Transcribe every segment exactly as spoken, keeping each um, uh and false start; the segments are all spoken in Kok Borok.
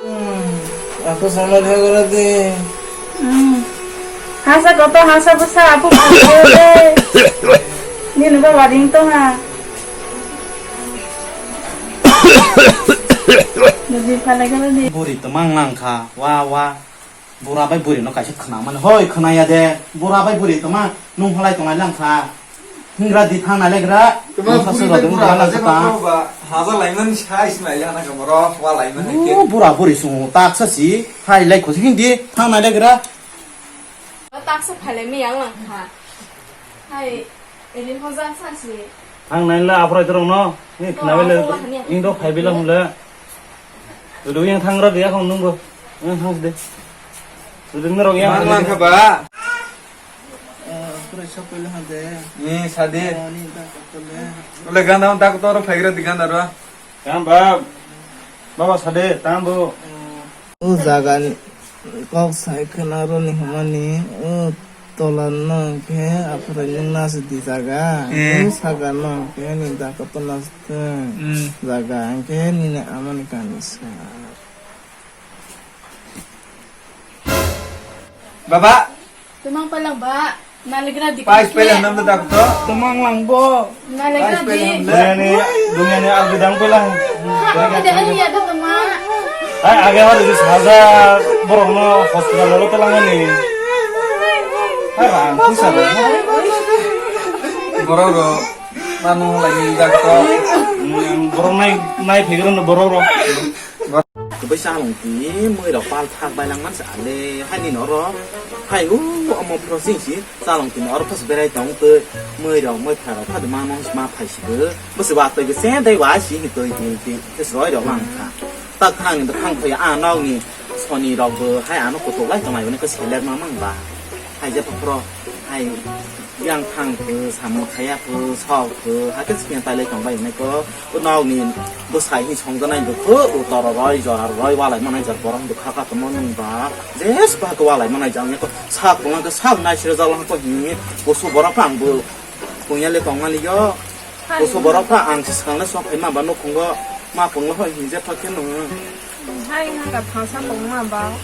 Aku sama dia kira di. Hmm. Hasa koto, hasa bwsa, apu bwsa de. Nini baba ring tong ha. Nini phalai kira di. Buri to mang lang kha, wa, wa. Bura bai buri no kaisa khna mani. Hoi, khna ya de. Bura bai buri to ma nung halai tonglai lang kha. Hingra di thang nai legra. Tuma buri bai bura haja ma ba haja laimani sai sinai ya na ka boro wa laimani ke. O bura buri sungo taksa si hai lai khosi hindi thang nai legra. Taksa phalai mi yang lang kha. Hai, eri hoja sa si. Ang nai la aphrai dorong no. Ni khna bai le. Ing do phai bila hum le. Dudu yang thang ra dia khong nung bo. Yang thang de. Dudu nang rong yang. Mang lang kha ba. Pura sokoi le hande. Ni sadi. Ni ta kotole. Ole ganda ta kotor phaigra di ganda ro. Tang ba. Baba sade tang bo. O jaga ni kok sai khna ro ni hwnmani o tola no khe aphrai nung nas di jaga. O saga no khe ni da kotor nas jaga ang khe ni ama ni kani sa. Baba. Tumang palang ba, naligra di. Pais pele nam da ko. Tumang lang bo. Naligra di. Dunia ni, dunia ni al bidang pela. Ha, ada ani ada tumang. Ai, age hari di saja borok no hospital lo telang ni. Hai, rang, bisa lo. Borok ro, manu lagi dakto. Borok nai, nai phegro no borok ro. Kwbui chalong tini mui rok pal thak bai lang mansa ale hai ni noro hai u omo pro sing si chalong tini oro phas berai tong tei mui rok mui phai rok phadi ma nong ma phai si bo bwswk ba tei se dai wa si hi tei tei tei khe sroi rok lang kha tak thang ni thang thoi a nog ni soni rok bo hai ano kutuk lai tong lai bo ni khe selek ma mang ba hai je phro hai. Yang thang pho, samung khaya pho, sok pho, hakhe sikhe tailai tong bai nai ko. O nokni bwsai hi songjanai bo kho, o toro roi, jora roi, walai manai jor borok bo kha kha tongmo nung ba. Jes ba khe walai manai jang nai ko. Sak bo nang khe sak nai sire jalo ko hi. Kusu borok ang bo punya le tong mani yo. Kusu borok pha ang si swkang le sok phai ma ba nukhungo ma phungo hoi hi je thok khe nung. Hai hwnka thangsa tongma ba.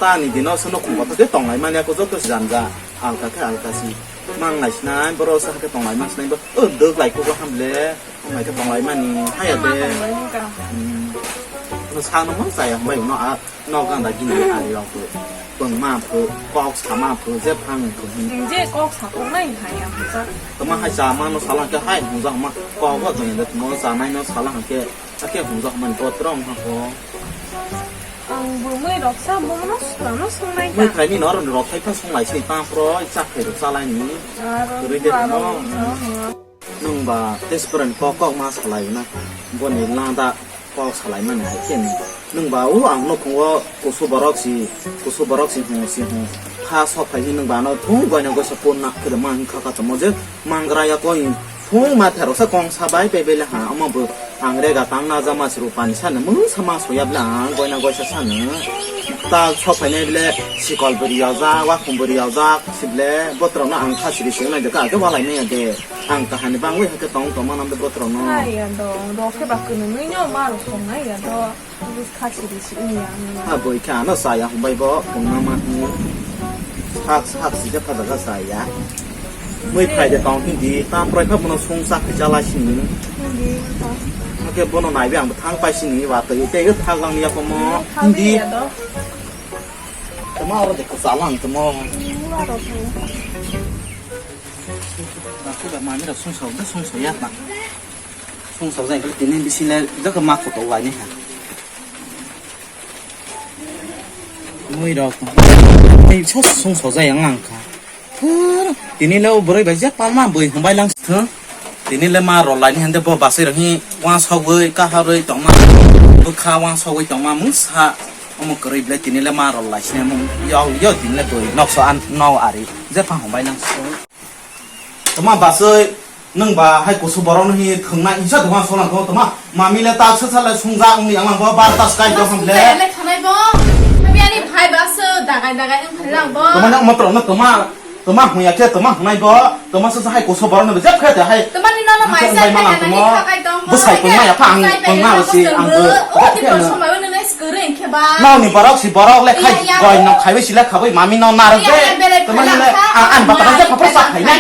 Tani dino se nukhung kotor khe tonglai mani ako joto si janja alka khe alka si. Mang nai sinai borok se hakhe tonglai man sinai bo. O dwk lai kuk ham le. Ang nai khe tonglai mani haya de. Tongmani hwnka. Hmm. No sa no mang chaya hambai no a no ganda gini ari rok bo. Pwngma pho kok sama pho je phang pho hi. Nung je kok sa tongnai haya hwnka. Tama hai chama no salang khe hai hwnjak ma kok bo tong de mo chanai no salang khe. Ake hwnjak mani botrok wngkha kho. Ang bo mui rok sa bono swkang no swngnai ta. Mui khaini norok ni rok khai phano swnglai se ta pro chak khai rok chalai ni. Aro kwrwi de aro no. Nung ba desperate kok kok ma salai na. Boni lada kok salai mani hai khe ni. Nung ba u ang nukhung o kusu borok si kusu borok si hung si hung. Kha sok khai nung ba no thung goi no goi sa pon nak khe ma hing kha ka tamo je. Mangra ya koi phung ma tharok sa kong sa bai bai bai le ha omo bo ang rega tang na jama si rupani sa na mung sa ma soya bla ang goi na goi sa sa na ta sok phai nai bile sikol beri ya ja wa khum beri ya ja si bile botrok no ang kha siri siri nai de ka ke walai manya de ang kahani bang wi ha ke tong tong ma nam de botrok no. Ai ya do do ke ba kunu nui no ma ro song nai ya do. Khasi risi wngya ang. Ha boi khe ano chaya hwnbai bo wngma ma hwnwi. Sak sak si khe phajaga chaya. Mui phai de tong hindi ta prai kha bono sung sak khe chala sini. Hindi. Hakhe bono naibi ang thang pai sini wa tei tei thak lang ya komo. Hindi. Tama oro de ko chala ang tamo. Hindi wa ro thang. Aku da mami da sung sok da sung sok ya ta. Sung sojai khe tini bisi le jaka ma koto wai ni ha. Mui rok. Tei so sung sojai ang ang kha. Tini le o boroi bai je palma boi hum bai lang thung. Tini le ma rol lai ni hande bo basai rok hi wang sogoi kaharoi tongma. Bukha wang sogoi tongma mung sa. Omo kwrwi ble tini le ma rol lai sini mung. Yo yo tini le boi nokso an no ari. Je pa hum bai lang so. Toma basoi, nwng ba hai kusu borok no hi thwngna isa duha sona tong toma mami le ta sa sa le sungjak wngni ang bo bar ta skai do ham le. Ele khanai bo. Kami ani bhai ba se dagai dagai wng phai lang bo. Toma nang matro no toma, toma hwnya khe toma hwnai bo, toma sa sa hai kusu borok no jep khe te hai. Toma ni nono mai sa hai mana toma. Bwsai tong maya pha ang tong na si ang bo. O di person ba no nai skere khe. Nokni borok si borok le khai goi nok khaibai sila khabai mami no narok je. Tamani le ang ang bata je khapra sak khainai.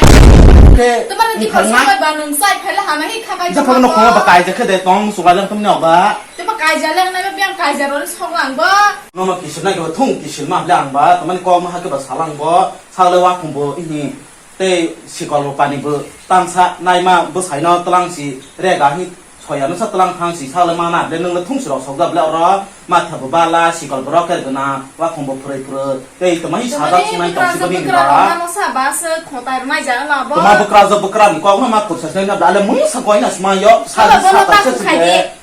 Tamani di khasai ba nung sai khaila hama hi khabai. Je khapra no khoma ba kai je khede tong sugajang tamni ba. Tama kaija lengnai ba biang kaija roni soklang bo. Nono kisil nai ba thung kisil ma le ang ba tamani kok ma ha ke ba salang bo. Sakle wakhumbo ini tei sikolbo panibo tangsa naima bwsaino twlangsi rega hi soyano sa twlang thangsi sakle mana le nwngno thungsi rok sokjak le oro matha bo bala sikol borok khe gwnang wakhumbo phwrwi phwrwi tei twmai sajak sinai tongsi bini ba. Mano sa ba se khotai rwnai ja la bo. Toma bwkra jo bwkra ni kok no ma khursa sinai na le mung sa koi na sma yo sa sa ta se.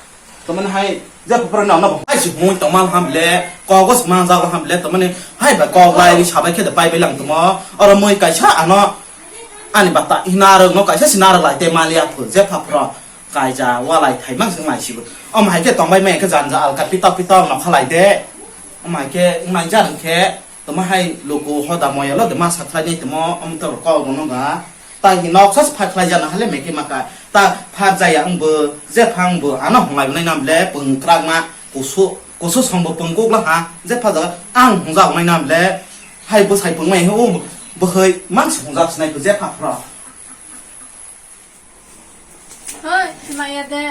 Tamani hai je phupra no no hai si mui tongma ham le kok os ma jago ham le tamani hai ba kok lai ri sabai khe de pai bai lang tamo oro mui kaisa ano ani bata hina rok no kaisa sina rok lai te mali aphu je phapro kaija walai thai mang sing lai sibo om hai khe tongbai mai khe janja alka pita pita no khalai de om hai khe nai jar khe. Tamo hai luku hoda moya lo de ma sakhlai nai tamo, omo to kok bono ga. Ta hi nok sas phai khlai jana hale meke maka. Ta phar jaya ang bo, je phang bo, ano hunglai nai nam le pung krak ma, kusu, kusu song bo pung kuk la ha, je pha jaga ang hung ja nai nam le. Hai bo sai pung mai ho, bo hai mang sung ja sinai bo je pha phra. Hoi, maya de,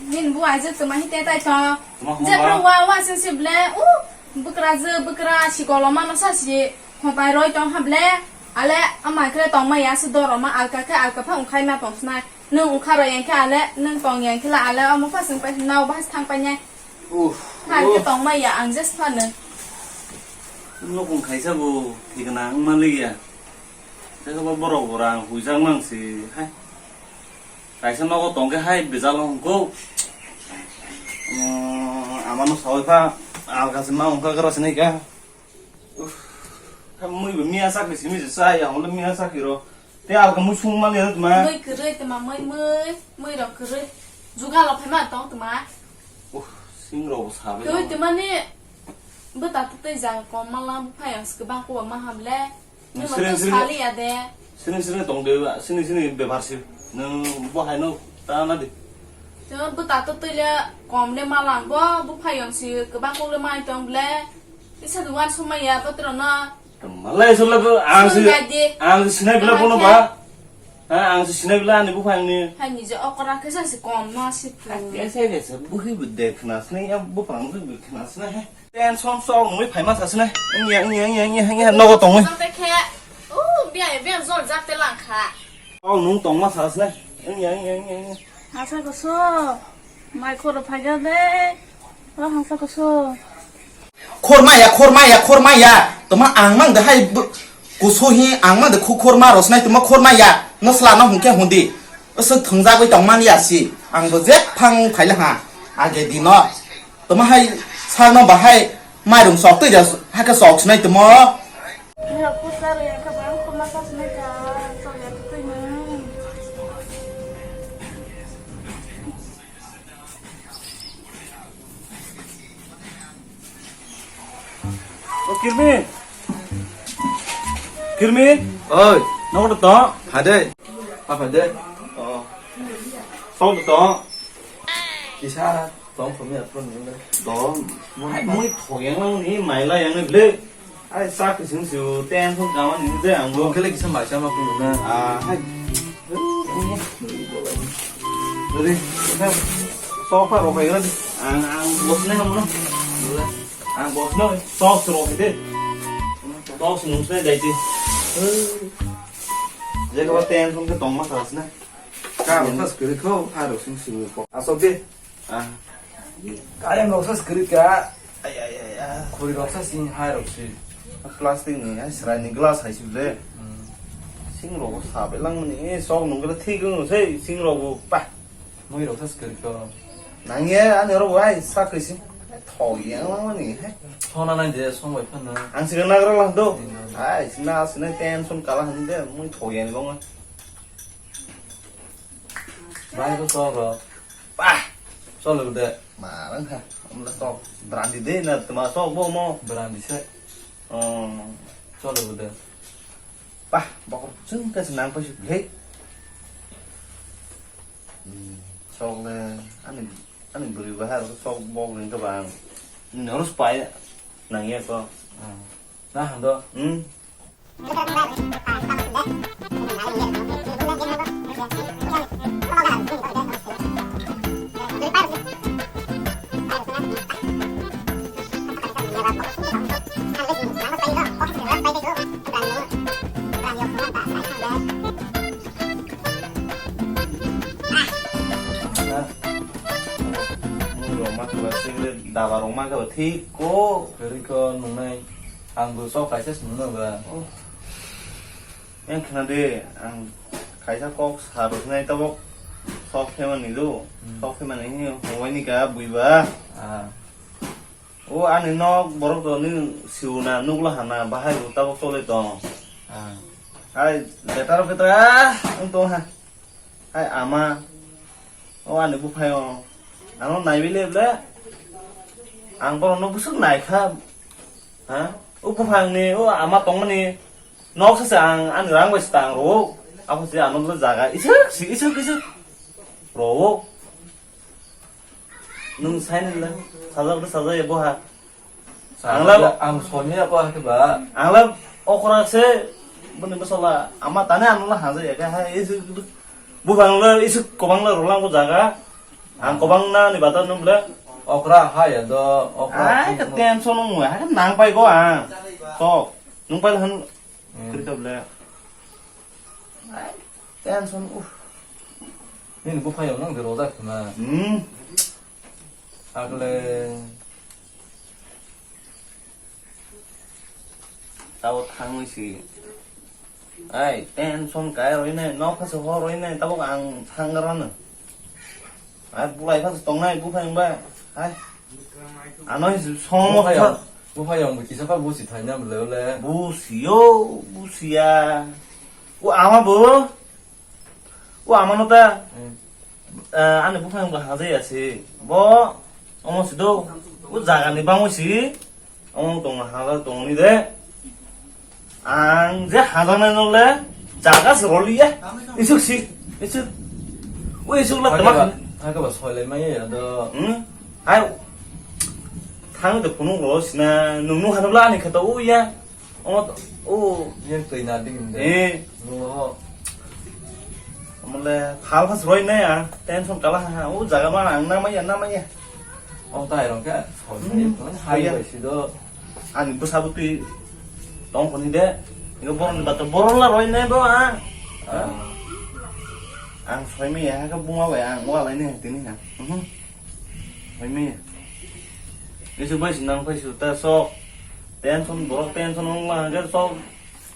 nin bu aje tuma hi te tai to. Tuma homa. Je pro wa wa sin si ble, u, bukra je, bukra si koloma no sa si, hopai roi tong ha ble, ale, ama kre tong ma ya si doro ma alka khe alka pha ungkhai ma tong snai. Nung ungkha roi yang khe ale, nung tong yang khe la ale, omo pha sing pai nau bahas thang pai nyai. Uff. Hai khe tong ma ya ang je sphano. Nukung khaisa bo, thikna ang ma liya. Tei khe bo borok bo rang huijak nang si hai. Kaisa nogo tong khe hai bijalo hwnkhe. Umm, amano sawi pha alka se ma wngkha gra se nai kha. Uff, hai mui bo miya sakri simi se sa ya hwnle miya sakri ro. Tei alka mui sung mali ya tma. Mui kwrwi tma mui mui, mui rok kwrwi. Jugalo phai ma tong tma. Uff, sing rok bo sabai. Kwrwi tma ni bwta tei jaga kom mala buphai ang se kwbang kuwa ma ham le. Nung sini, sini, sali ya de. Sini sini tong de, sini sini bepar si. Nung bo hai no ta na di. Tei bo tato tei le kom le malang bo, bo phai yong si kwbang kok le mai tong ble. Isa duan sumai ya patro no. Malai so le bo ang si, ang si sinai bela bono ba. Ha, ang si sinai bela ani bo phai ni. Hai ni je okra khe sa si kom no si. Kese kese bo hi bo de khna sinai ya bo pang bo khna sinai he. Tension sok nungwi phaima sasene. Wngya, wngya, wngya, wngya, wngya, nogo tongwi. Jang te khe, uh, biya, biya jol jak te lang kha. Sok nung tongma sasene. Wngya, wngya, wngya, wngya. Hangsa kusu, mai khoro phaiga de. O hangsa kusu. Khormaya, khormaya, khormaya. Toma ang mang de hai bu-, kusu hi ang mang de khu khorma rosnai toma khormaya. Nosla no hungke hundi. Aswk thwngjagwi tongmani ya si. Ang bo je phang phaila ha. Age dino. Tamo hai sakno bahai mairung sok twi da, hakhe sok sinai tamo. O Kirmi. Kirmi. Oi. Nogo to? Phade. Pa phade. Oh. Sok to? Kisa. Tong khomya phone ni le. Dom. Ai, mui thok yang lang ni, mai la yang ni ble. Ai, sak sing su, ten phone kama ni de ang bo. Kele kisa mai sama phone na. Ah, hai. Dori, sok pa rok ai. Ang, ang bos ne ham no. Ang bos no, sok su rok de. Sok su nung se dai ti. Je ko ten phone ke tong ma sa na. Ka ro sa skiri ko, ha ro sing su ko. Asok de. Ah. Kayang rok sa skrit ka. Ay, ay, ay, ay. Khuri rok sa sing hai rok si. Plastic ni, ai, serai ni glass hai si ble. Hmm. Sing rok sa be lang mani, eh, sok nung gele thik nung sei, sing rok bo pa. Mui rok sa skrit ko. Nang ye, ani rok bo ai, sa kri sing. Thok ye lang mani, he. Thona nai je, song bai phan na. Ang sing na gra lang do. Hmm. Ai, sing na, sing na tension kala han de, mui thok ye ni bong. Bai ko sok rok. Pah! Cholo de. Marang ha. Amla sok. Brandi de na tuma sok bo mo. Brandi se. Oh. Cholo de. Pah, bokor chwng ka se nang paisuk le. Hmm, sok le, ani, ani bwrwi bahar sok bok ni ka bang. Norus pai nangya ko. Na hando. Hmm. Roma kaba singre daba roma kaba thik ko. Kwrwi ko nungnai. Ang bo sok kaisa se nungno ba. Oh. Yang khna de, ang kaisa kok sa rwknai tabok sok phemani do. Hmm. Sok phemani hi hongwai ni ka buiba. Ah. O ani nok borok to ni siuna nukla hana bahai bo tabok chole tong. Ah. Hai, letar petra, ang tong ha. Hai ama, o ani buphai o, ano naiwi le ble, ang borokno bwswk naikha, ha? O buphangni, o ama tongmani, nok sase ang ani rang bai se tang rwo, abo se ano ble jaga iswk si, iswk, iswk rwo. Nwng saini le, sajak de sajak ya boha. Ang la- ang sonya ko hake ba. Ang la okra se bini bwsala ama tani ano la hanja ya ke ha isu buphang la isu kobang la rolang ko jaga. Ang kobang na ni bata num le. Okra ha ya do okra. Ai ka tension nung ha nang pai ko ang. To nung pai han Hmm. Kri ka ble. Ai tension uh. Nini buphang yang nang de roda khna. Hmm. Agle. Tao thangwi si. Ai, tension kai roi nai, nok phasa hor roi nai, tabuk ang thang garana. Ai, bulai phasa tongnai, buphang ba. Ai. Ano hi somo buphang yang, buphang yang bo kisa kha busi thaina bole bole. Busi yo, busi ya. O ama bo. O ama no ta. Hmm. Eh, ani buphang bo hajai ya si. Bo, omo si do. O jaga ni bangwi si. Omo tong hala tong ni de. Ang je hajaknai no le jaga se roliya. Isuk si, isuk. O isuk la tama. Hake ba soilai mai ya do. Hmm? Hai. Thang de phunuk ro sina nung nu hanabla ani khato o ya. O o. Ye twi na ding de. Eh. Nu ho. Amle phal phas roi nai ya. Tension kala ha. O jaga ma ang na mai ya, na mai ya. O tai rong khe. Hai bai si do. Ani bwsa bwtwi tong phani de. Ego borok ni bathroom borok la roi nai bo ang. Ah. Ang soi mi ya ke buma bai ang wa lai ne tini ha. Mhm. Soi mi ya. Ese bai sinang pai su ta sok. Tension borok tension ong la ke sok.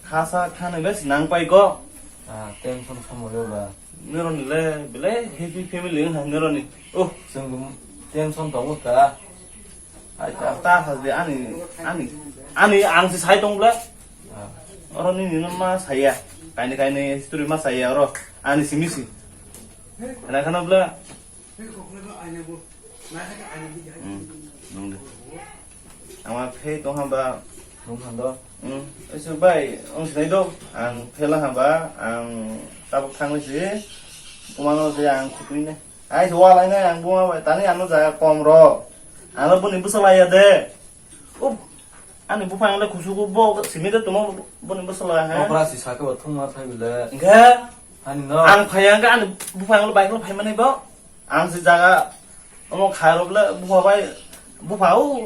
Khasa khani bai sinang pai ko. Ah, tension somo yo ba. Nironi le bele happy family wng hai nironi. Oh, chwng bo tension tongo ta. Ai ta. Ta has de ani, ani, ani ang si sai tong bla. Ah. Oro nini no ma saya. Kaini kaini history ma saya oro. Ani simi si. Ana khana bla. Hmm, nung de. Ang ma phei tong hamba. Nung hando. Hmm, ese bai, ang sinai do. Ang phela hamba, ang tabuk thangwi si. Kumano se ang khutui ne. Ai se walai ne, ang buma bai. Tani ano jaga kom ro. Ano buni bwsa laiya de. Up. Ani buphang le kusugo bo simi de tuma boni bwsala he. Okra si saka ba thung ma thai bile. Engkhe ani no. Ang phai ang ani buphang le bike le phai mani bo. Ang si jaga omo khairok le bupha bai bupha o.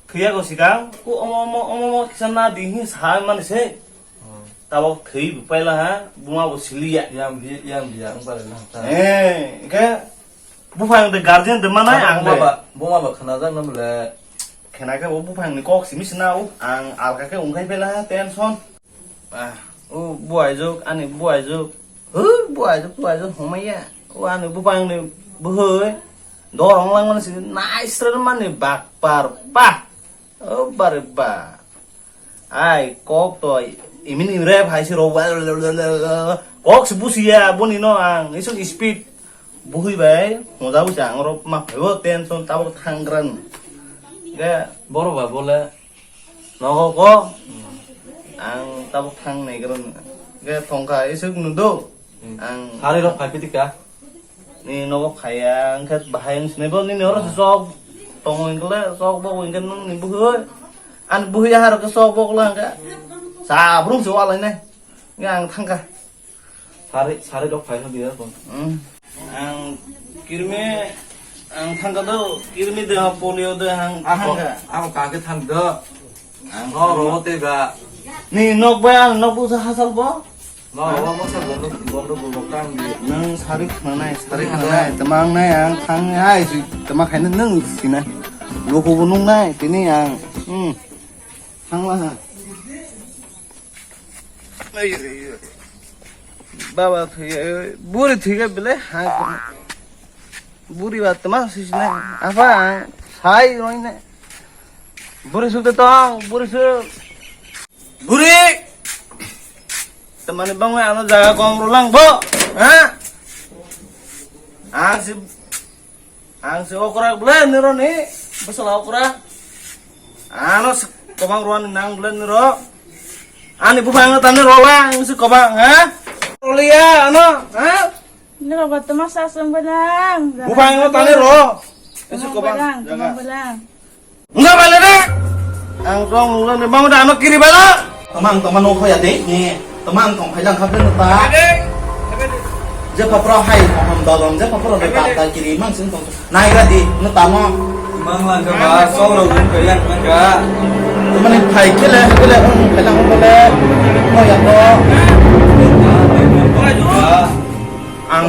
Khiya go sikang ko omo omo omo omo kisa na di hi sa mani se. Hmm. Tabo khi bu paila ha buma bo siliya. Yang bi yang bi yang ba le na ta. Eh, engkhe buphang de guardian de manai ang de. Buma ba buma ba khana jang na bile. Khena khe bo buphang ni kok simi sina o ang alka khe ungkhai bela tension. Ah, o buaijok ani buaijok. Huh, buaijok buaijok homaya. O ani buphang ni bwhoi. Dor ong lang mani sini naisra mani bakpar pa. O bare ba. Ai kok to imin imre phai si ro. Kok si busiya boni no ang isuk speed. Buhui bai, moja busi ang oro ma phaibo tension tabok thang gran. Ge boro ba bole nogo ko ang tabok thang nai gran. Ge thongkha isuk nudo. Hmm. Ang hari rok phai piti ka? Ni nogo phaiya, ang khe bahai ang sinai bo nini oro sok. Tongo hwnkhe le, chok bo hwnkhe nwng ni bwhwi. Ani bwhwi ahar khe chok bo le hwnkhe. Sa brum se walai nai. Hwnkhe ang thangkha. Sari, sari rok phai rok dia ko. Hmm. Ang kirmi, ang thangkha do, kirmi de ha polio de ang thangkha. Ako kake thang do. Ang no ro te ga. Ni nok ba, nok bu sa hasal bo. No, obo masa bondo, bondo bondo tang di. Nwng sari khwnanai, sari khwnanai, twmang nai ang thang hai si, twma khaina nwng sinai. Loko bo nung nai, tini ang. Hmm. Thangla ha. Ai, ai, ai. Baba thwi, ai, buri thwi ga bele ha. Buri ba twma si sinai. Apa ang sai roi nai. Buri suk de tong, buri suk. Buri! Tamani bangwi ano jaga kong rolang bo, ha? Ang si, ang si okra bole niro ni, bwsala okra. Ano si kobang rwani nang bole niro. Ani buphang no tani rola, ang si kobang, ha? Roliya ano, ha? Niro ba tama sa sung balang. Buphang no tani ro. Ang si kobang, jaga. Wngkha bai le de. Ang tong nungla ni bang da ano kiri bai la. Tama ang tama nokho ya de ni. Tama ang tong phai lang kha de ta. Je papra hai mohon dagam je papra de ta ta kiri mang sing tong. Nai ga di no tamo. Mang lang ga ba so ro gun phai lang mang ga. Tama ni phai kele kele ang phai lang ko le. Mo ya ko. Ang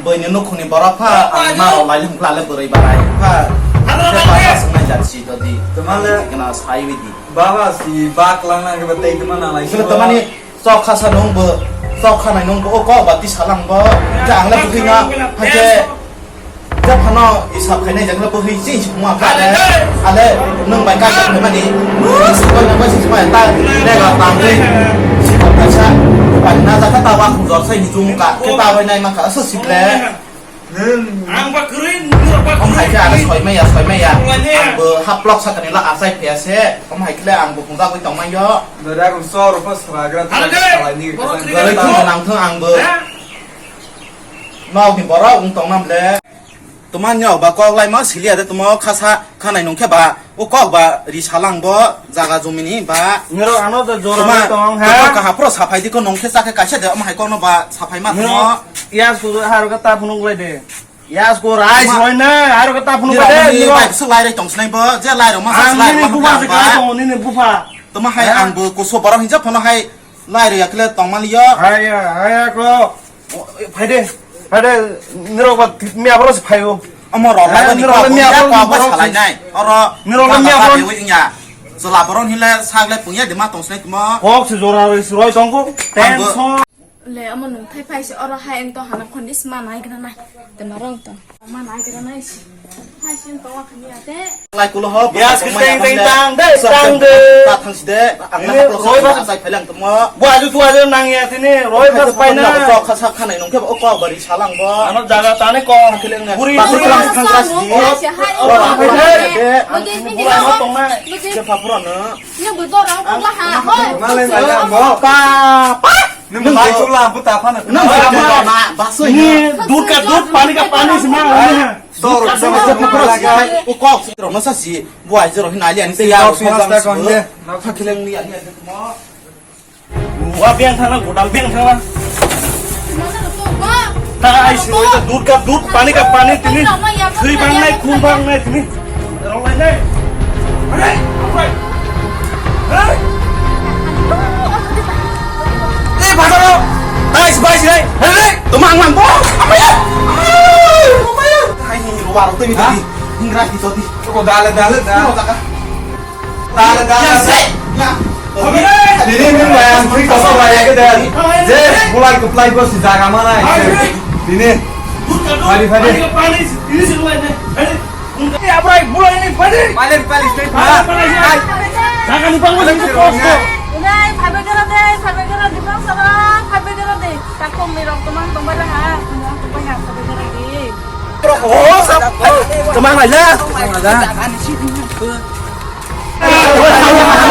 Boini nukhungni borok pha ang ma rok lai hwnkla le bwrwi barai pha. Hano se nang pha ye. Swngnai jak si dodi. Tama le. Kena sai wi di. Baba si bak lang nang ba tei tama nang lai. Sila tamani sok kha sa nung bo sok kha nai nung bo o kok ba ti salang bo. Ja ang le bwtwi na ha ke. Ja phano isap khainai jak le bwtwi si si ma pha le. Ale nung bai ka jak mani. Nung si koi na koi si ma ta le ga tang le. Si ma ta sa. Bai na ja kha ta wa khung jor sai ni chung ka. Ke ta bai nai ma kha sa si le. Nwng. Ang ba kwrwi, nwng ba kwrwi. Om hai khe ano soi maya, soi maya. Ang bo haplok sakani la asai phiya se. Om hai khle ang bo hwnjagwi tong manya. Dada kung sor pa sragra. Hana de. Salai ni. Borok kwrwi. Gari kung nang thung ang bo. Ha? Nok ni borok wng tong nam le. Tuma nyok ba kok lai ma siliya de tuma khasa khanai nung khe ba. O kok ba ri salang bo jaga jumi ni ba. Nirok ano to jora tong ha. Tuma kahapro saphai di ko nung khe chakhe kaisa de om hai kok no ba saphai ma tuma. Yas ko haro ka ta phunuk lai de. Yas ko rai soi na haro ka ta phunuk lai de. Bai so lai rai tong snai bo je lai ro ma sa lai ro ma. Nini bufa se kai tong nini bufa. Tuma hai ang bo kuso borok hinja phono hai lai ro yakle tong mali yo. Hai ya hai ya ko. Phai de, phai de, nirok ba miya boro se phaio. Omo rok ba ni miya boro salai nai. Oro nirok ba miya boro. Chwla boron hile sagle pungya de ma tong sai tmo. Kok se jora roi se roi tong ko. Tension. Le omo nung thai phai se oro hai eng to hana khondis ma nai gra nai. Te ma rong to. Ma nai gra nai se. Lai kulo ho. Yas ke teng teng tang de tang de. Ta thang si de. Ang na ko sai phelang tmo. Bo aju tu aju nang ya tini roi pas pai na. Ko kha sa khanai nung khe o ko bari salang bo. Ano jaga tane ko. Buri buri lang thang ras di. Bura no tong na. Je pa pura na. Ni bu do rang ko la ha. Malai lai lang bo. Pa pa. Nwng bai chula bu ta phano. Nwng bai chula na basoi. Ni dud ka dud pani ka pani sima. Sor sor sor laga. U kok si rok no sa si. Buai jero hin ali ani se ya. Kok si rok sa kon de. Kha khileng ni ani ani mo. Wa biang thana godam biang thana. Ta ai si rok dud ka dud pani ka pani tini. Sri bang nai khun bang nai tini. Rong lai nai. Hei, hei. Hei. Hei, bazaro. Tais, bai, bai. Hei, hei. Tuma ang mang bo. Apa ya? Apa ya? Hai, ni ruwa ro tumi tadi. Hingra ki tadi. Ko dale, dale, dale. Ko taka. Dale, dale. Ya, se. Ya. Dini, dini, bayang, free koso, bayang, ke, dale. Je, mulai ke play ko si jaga mana, ini. Fadi, fadi. Ini si mulai, ini. Eh, abrai, mulai ini, fadi. Paling, paling, straight. Paling, paling, paling. Hai. Jaga ni bang, masih kos, kos. Ini, fadi, gara, deh, fadi, gara, di bang, sama, fadi, gara, deh. Takong ni rok teman, teman, ha. Teman, teman, ha, fadi, gara, deh. Oh, sa-, teman aja. Teman aja.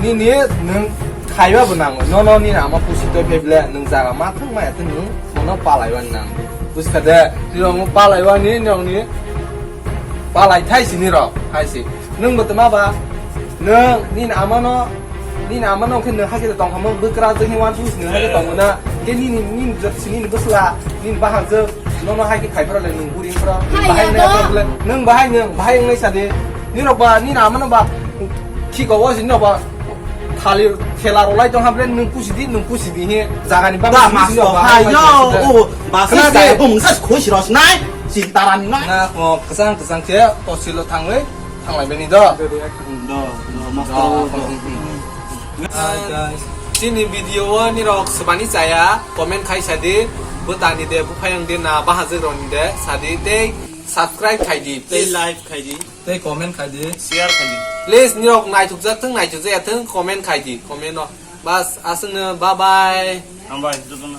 Nini nwng khaiba bo nang. No, no, nini ama pusi toi pheble nwng jaga ma thang maya tei nwng mono palaiwani nang. Buskha de, nini omo palaiwani, nini palai thai sini rok, hai si. Nwng bo tma ba, nwng nini amano, nini amano khe nwng hai khe tong khamung bwkra jeng hi wan pusi nwng hai khe tong na. Ke nini, nini jat sini ni bwsla, nini bahang jeng, no, no hai khe khai phra le nwng buri phra. Hai ya do. Nwng bahai nwng, bahai nwng sadi. Nini rok ba, nini amano ba, khi ko wo sini rok ba, Thali thela rok lai tong ha ble nwng pusi di, nwng pusi di he jaga ni baba. Ba mas to hai yo, o ba sa khna de. Bung sa khoi si ros nai, si taran nai. Na ko kesang kesang khe to silo thanglai, thanglai beni do. Do, do, mas to do. Hi guys. Chini video o nirok swbani chaya, comment khai sadi, bwtani de, buphayang de na, bahajwk roni de, sadi tei subscribe khai di, tei please. Like khai di. Tei comment khai di. Share khai di. Please, nirok naithokjak thung, naithokjak ya thung, comment khai di, comment no. Bas, aswkno, bye bye. Hambai, jotono.